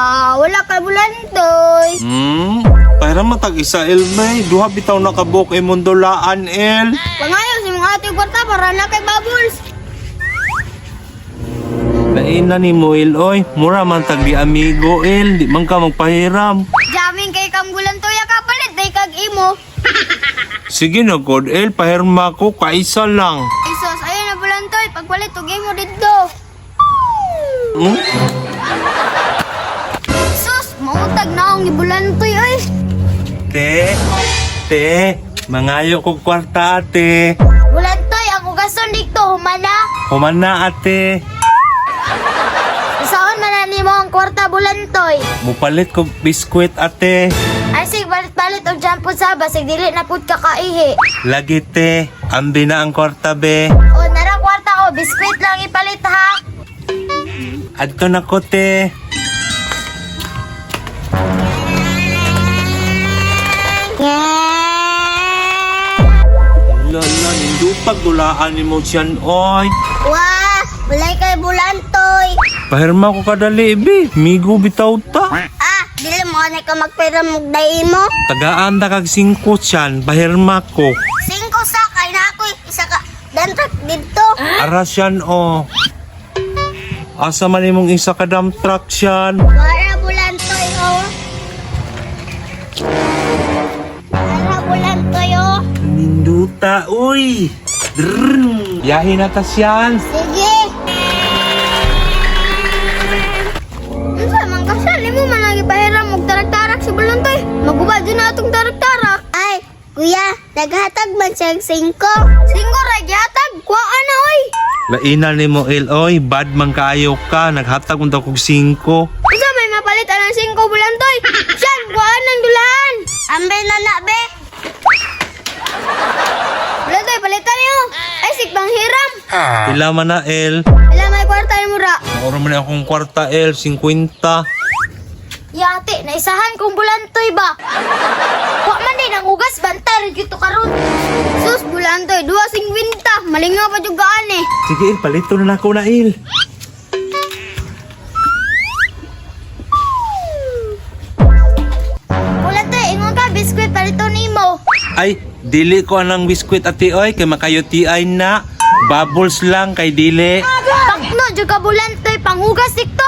Ah, wala kay bulantoy. Pahiram man tag isa, El, may. Duha bitaw nakabuok imong dulaan, El. Pangayo sa imong ate og kwarta para na kay bubbles. Lain na ni mo, El, oy. Mura man tag di amigo, El. Di man ka magpahiram. Jamming kay kang bulantoy ka palit day kag imo. Sige na, God, El. Pahirma ko, kaisa lang. Isos, ayun na bulantoy, pagpalit og imo didto. Hmm? Sus, mautag na akong gibulantoy oy. Te, te, mangayo ko kwarta, ate. Bulantoy, ang ugason dito humana. Human na, ate. Saan man na nimo ang kwarta bulantoy? Mupalit ko biskwit, ate. Ay sig balit-balit og jampod sa basig dili na pud ka kaihi. Lagi, te. Ambi na ang kwarta, be. O nara kwarta ko, biskwit lang ipalit ha. Adto na ko, te. Lala, nindupag dulaan ni mo siyan, oy. Wah, walay kay bulantoy. Pahirma ko kadali, be. Migo bitaw ta. Ah, dili mo na ka magpera mugday mo. Tagaan ta kag 5 siyan, pahirma ko. Singko sa kay na ako isa ka dantrak didto. Ara siyan, oh. Asa man imong isa ka dump truck siyan? Para bulantoy oh. Para bulantoy oh. Ninduta, uy! Drrrn! Biyahe na ta siyan. Sige. Unsa man ka siya? Limo man lagi pahiram og tarak-tarak si Bulantoy. Maguba dyan na atong tarak-tarak. Ay, kuya, naghatag man siyang singko. Singko ra gihatag, kuhaan na oy. Laina ni mo, El, oy. Bad man kayo ka. Naghatag unta kog 5. Unsa may mapalit anang singko Bulantoy? Siyan, kuhaan ng dulaan. Ambe na na be. Bulantoy, palitan niyo. Ay, sikbang hiram. Pila man na, El? Pila may kwarta ni mura. Oro man akong kwarta, El. 50. Yate, naisahan kong bulantoy ba? Wa man din ang ugas, bantay rin dito karon. Sus, bulantoy, 2.50. Malingaw pa jugaan eh. Sige, El. Palito na nako na, El. Bulantoy, ingon ka, biskwit palito nimo. Ay, dili ko anang biskwit, ate, oy. Kay makayo TI na. Bubbles lang kay dili. Pakno, juga bulantoy, panghugas dito.